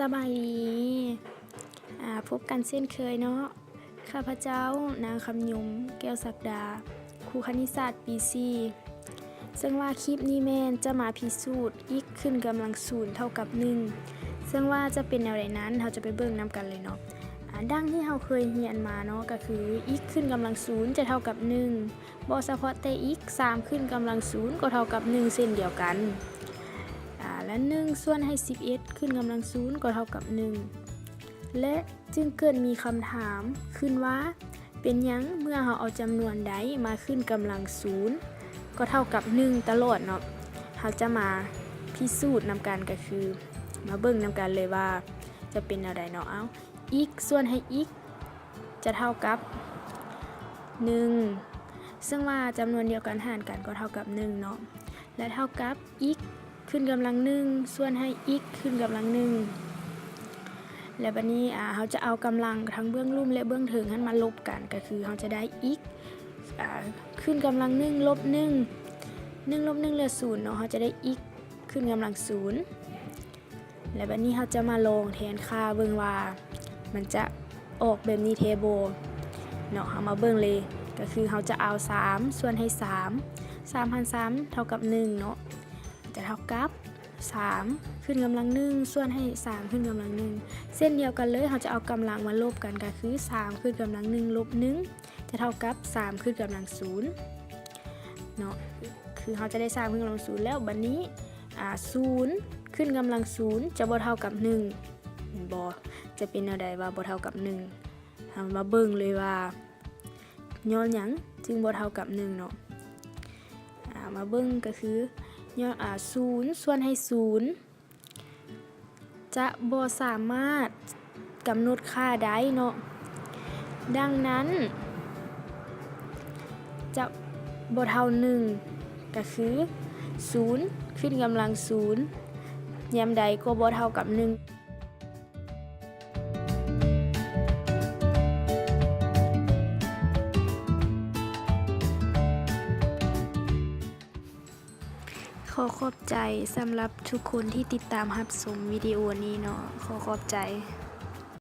ສະບາຍດີ ອາ ພົບກັນເຊັ່ນເຄີຍເນາະ. ຂ້າພະເຈົ້າ ນາງຄຳຍົມ ແກ້ວສັກດາ, ຄູຄະນິດສາດປີສີ່. ເຊິ່ງວ່າຄລິບນີ້ແມ່ນຈະມາພິສູດ x ຂຶ້ນກຳລັງສູນເທົ່າກັບໜຶ່ງ. ເຊິ່ງວ່າຈະເປັນແນວໃດນັ້ນ ເຮົາຈະໄປເບິ່ງນຳກັນເລີຍເນາະ. ອາ ດັ່ງທີ່ເຮົາເຄີຍຮຽນມາເນາະ ກໍຄື x ຂຶ້ນກຳລັງສູນຈະເທົ່າກັບໜຶ່ງ. ບໍ່ສະເພາະແຕ່ x ສາມຂຶ້ນກຳລັງສູນກໍເທົ່າກັບໜຶ່ງເຊັ່ນດຽວກັນ ອາ ແລະ ໜຶ່ງສ່ວນໃຫ້ສິບເອັດຂຶ້ນກຳລັງສູນກໍເທົ່າກັບໜຶ່ງ ແລະ ຈຶ່ງເກີດມີຄຳຖາມຂຶ້ນວ່າ ເປັນຫຍັງເມື່ອເຮົາເອົາຈຳນວນໃດມາຂຶ້ນກຳລັງສູນກໍເທົ່າກັບໜຶ່ງຕະຫຼອດເນາະ? ເຮົາຈະມາພິສູດນຳກັນ ກໍຄືມາເບິ່ງນຳກັນເລີຍວ່າຈະເປັນແນວໃດເນາະ. ເອົາ x ສ່ວນໃຫ້ x ຈະເທົ່າກັບໜຶ່ງ ເຊິ່ງວ່າຈຳນວນດຽວກັນຫານກັນກໍເທົ່າກັບໜຶ່ງເນາະ ແລະ ເທົ່າກັບ x ຂຶ້ນກຳລັງໜຶ່ງ ສ່ວນໃຫ້ x ຂຶ້ນກຳລັງໜຶ່ງ ແລະ ບັດນີ້ ອາ ເຮົາຈະເອົາກຳລັງທັງເບື້ອງລຸ່ມ ແລະ ເບື້ອງເທິງຫັ້ນມາລົບກັນ ກໍຄືເຮົາຈະໄດ້ x ອາ ຂຶ້ນກຳລັງໜຶ່ງ ລົບໜຶ່ງ ໜຶ່ງລົບໜຶ່ງເຫຼືອສູນເນາະ ເຮົາຈະໄດ້ x ຂຶ້ນກຳລັງສູນ. ແລະ ບັດນີ້ເຮົາຈະມາລອງແທນຄ່າເບິ່ງວ່າມັນຈະອອກແບບນີ້ແທ້ບໍ່ເນາະ. ເຮົາມາເບິ່ງເລີຍ ກໍຄືເຮົາຈະເອົາສາມສ່ວນໃຫ້ສາມ ສາມຫານສາມເທົ່າກັບໜຶ່ງເນາະ ຈະເທົ່າກັບສາມຂຶ້ນກຳລັງໜຶ່ງ ສ່ວນໃຫ້ສາມຂຶ້ນກຳລັງໜຶ່ງ ເຊັ່ນດຽວກັນເລີຍ ເຮົາຈະເອົາກຳລັງມາລົບກັນ ກໍຄືສາມຂຶ້ນກຳລັງໜຶ່ງ ລົບໜຶ່ງ ຈະເທົ່າກັບສາມຂຶ້ນກຳລັງສູນເນາະ ຄືເຮົາຈະໄດ້ສາມຂຶ້ນກຳລັງສູນແລ້ວ. ບັດນີ້ ອາ ສູນຂຶ້ນກຳລັງສູນຈະບໍ່ເທົ່າກັບໜຶ່ງ ແມ່ນບໍ່? ຈະເປັນແນວໃດວ່າບໍ່ເທົ່າກັບໜຶ່ງ? ເຮົາມາເບິ່ງເລີຍວ່າຍ້ອນຫຍັງຈຶ່ງບໍ່ເທົ່າກັບໜຶ່ງເນາະ. ອາ ມາເບິ່ງກໍຄືຍ້ອນ ອາ ສູນສ່ວນໃຫ້ສູນ ຈະບໍ່ສາມາດກຳນົດຄ່າໄດ້ເນາະ. ດັ່ງນັ້ນ ຈະບໍ່ເທົ່າໜຶ່ງ ກໍຄືສູນຂຶ້ນກຳລັງສູນ ຍາມໃດກໍບໍ່ເທົ່າກັບໜຶ່ງ. ຂໍຂອບໃຈສຳລັບທຸກຄົນທີ່ຕິດຕາມຮັບຊົມວິດີໂອນີ້ເນາະ. ຂໍຂອບໃຈ.